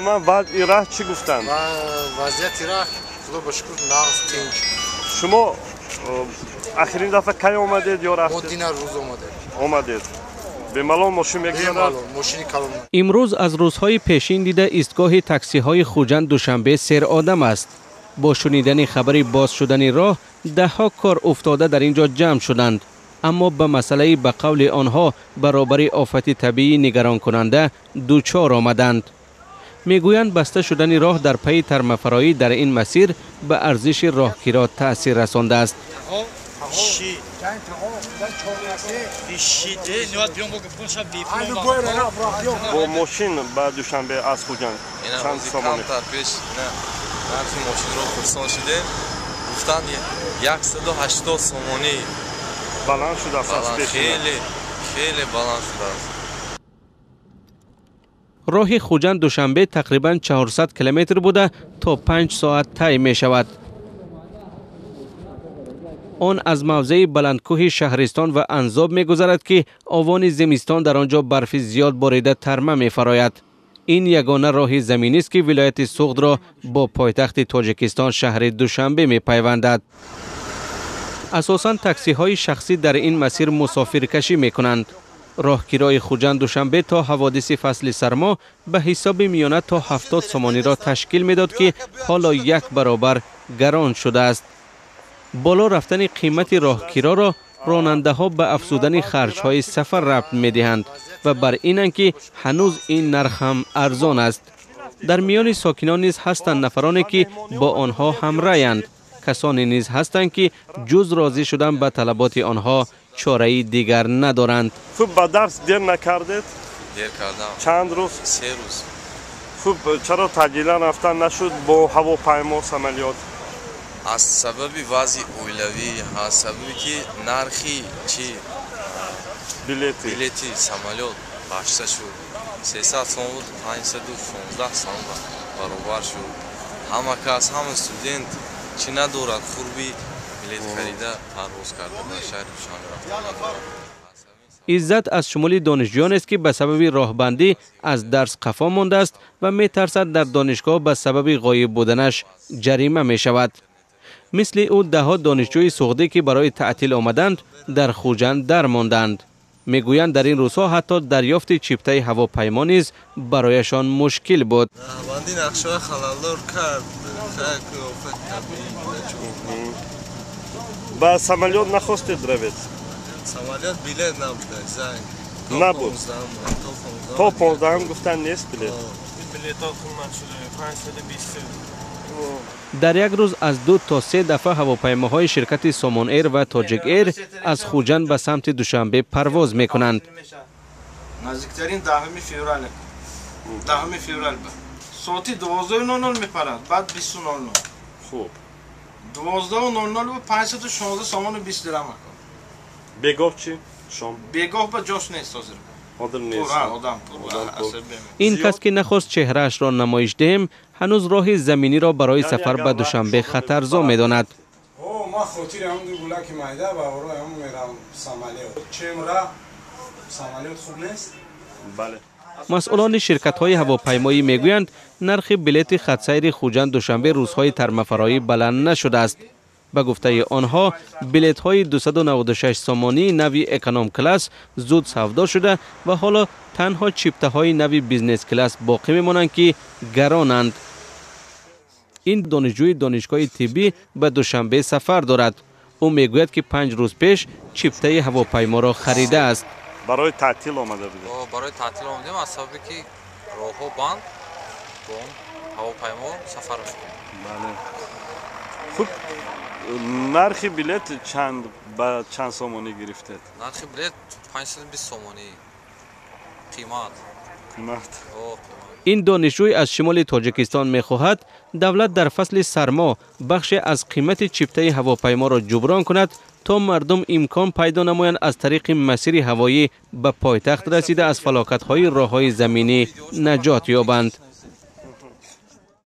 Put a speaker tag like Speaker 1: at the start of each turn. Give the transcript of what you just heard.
Speaker 1: Умуман вазъи роҳ чӣ гуфтанд?
Speaker 2: Вазъияти роҳ, худо ба шукр, нағз, тинч.
Speaker 1: Шумо охирин дафъа кай омадед ё рафтед?
Speaker 2: Мо дина рӯз омадем.
Speaker 1: Омадед. Бемалол мошин мегузарад?
Speaker 2: Бемалол, мошини калон.
Speaker 3: Имрӯз аз рӯзҳои пешин дида истгоҳи таксиҳои Хуҷанд Душанбе серодам аст. Бо шунидани хабари боз шудани роҳ даҳҳо кор уфтода дар ин ҷо ҷамъ шуданд. Аммо ба масъалаи ба қавли онҳо баробари офати табиӣ нигаронкунанда дучор омаданд. Мегӯянд баста шудани роҳ дар пайи тармафароӣ дар ин масир ба арзиши роҳкиро таъсир расондааст.
Speaker 1: Бо мошин ба Душанбе аз Хуҷанд чанд сомонӣ?
Speaker 4: Нархи мошинро пурсон шудем, гуфтанд 180 сомонӣ.
Speaker 1: Баланд шудааст аз пеш.
Speaker 4: Хеле хеле баланд шудааст.
Speaker 3: Роҳи Хуҷанд Душанбе тақрибан 400 километр буда то 5 соат тай мешавад. Он аз мавзеи баландкӯҳи Шаҳристон ва Анзоб мегузарад, ки овони зимистон дар он ҷо барфи зиёд борида тарма мефарояд. Ин ягона роҳи заминист, ки вилояти Суғдро бо пойтахти Тоҷикистон шаҳри Душанбе мепайвандад. Асосан таксиҳои шахсӣ дар ин масир мусофиркашӣ мекунанд. Роҳкирои Хуҷанд Душанбе то ҳаводиси фасли сармо ба ҳисоби миёна то 70 сомониро ташкил медод, ки ҳоло як баробар гарон шудааст. Боло рафтани қимати роҳкироро ронандаҳо ба афзудани харҷҳои сафар рабт медиҳанд ва бар инанд, ки ҳанӯз ин нарх ҳам арзон аст. Дар миёни сокинон низ ҳастанд нафароне, ки бо онҳо ҳамраянд. Касоне низ ҳастанд, ки ҷуз розӣ шудан ба талаботи онҳо чораи дигар надоранд.
Speaker 1: Хуб, ба дарс дер накардед?
Speaker 4: Дер кардам.
Speaker 1: Чанд рӯз?
Speaker 4: 3 рӯз.
Speaker 1: Хуб, чаро таъҷилан рафтан нашуд бо ҳавопаймо, самолёт?
Speaker 4: Аз сабаби вазъи оилавӣ, аз сабаби ки нархи чи билети самолёт башта шуд. 300 сом буд, 516 сом баробар шуд. Ҳама кас, ҳама студент чӣ надорад, хурби билет харида парвоз карда ба шаҳри Душанбе рафтан надорад.
Speaker 3: Иззат аз шумули донишҷӯёнест, ки ба сабаби роҳбандӣ аз дарс қафо мондааст ва метарсад дар донишгоҳ ба сабаби ғоиб буданаш ҷарима мешавад. Мисли ӯ даҳҳо донишҷӯи суғдӣ, ки барои таътил омаданд, дар Хуҷанд дармонданд. Мегӯянд дар ин рӯзҳо ҳатто дарёфти чиптаи ҳавопаймо низ барояшон мушкил буд.
Speaker 4: Роҳбандӣ нақшаҳои халалдор кард.
Speaker 1: Ба самолёт нахостед равед?
Speaker 4: Самолёт билет набуд, занг.
Speaker 1: Набуд. То 15 гуфтан нест билет.
Speaker 5: Билетҳо қимат шуда, 520.
Speaker 3: Дар як рӯз аз 2 то 3 дафъа ҳавопаймоҳои ширкати Сомон Эйр ва Тоҷик Эйр аз Хуҷанд ба самти Душанбе парвоз мекунанд.
Speaker 5: Наздиктарин 10 феврал. 10 феврал соати 12:00 мепарад, баъд 20:00.
Speaker 1: Хуб.
Speaker 5: 12:00 516 сомону 20 дирам.
Speaker 1: Бегоҳ чӣ? Шом?
Speaker 5: Бегоҳ ба ҷош нест ҳозир.
Speaker 3: Ин кас, ки нахост чеҳраашро намоиш диҳем, ҳанӯз роҳи заминиро барои сафар ба Душанбе хатарзо медонад.
Speaker 6: Ман хотири ҳамн гулаки майда ба орои ҳамн мерам самолёт. Чемра самолёт хуб нест?
Speaker 1: Бале.
Speaker 3: Масъулони ширкатҳои ҳавопаймоӣ мегӯянд нархи билети хатсайри Хуҷанд Душанбе рӯзҳои тармафароӣ баланд нашудааст. Ба гуфтаи онҳо билетҳои 296 сомонии нави эконом класс зуд савдо шуда ва ҳоло танҳо чиптаҳои нави бизнес класс боқӣ мемонанд, ки гаронанд. Ин донишҷӯи донишгоҳи тиббӣ ба Душанбе сафар дорад. Ӯ мегӯяд, ки 5 рӯз пеш чиптаи ҳавопайморо харидааст.
Speaker 1: Барои таътил омада будед?
Speaker 7: Барои таътил омадем, аз сабабе ки роҳҳо банд, бо он ҳавопаймо сафар мекунем.
Speaker 1: Бале. Хуб, нархи билет чанд ба чанд сомонӣ гирифтед?
Speaker 7: Нархи билет 520 сомонӣ. Қимат.
Speaker 1: Қимат.
Speaker 3: Ин донишҷӯй аз шимоли Тоҷикистон мехоҳад давлат дар фасли сармо бахше аз қимати чиптаи ҳавопайморо ҷуброн кунад, то мардум имкон пайдо намоянд аз тариқи масири ҳавоӣ ба пойтахт расида аз фалокатҳои роҳҳои заминӣ наҷот ёбанд.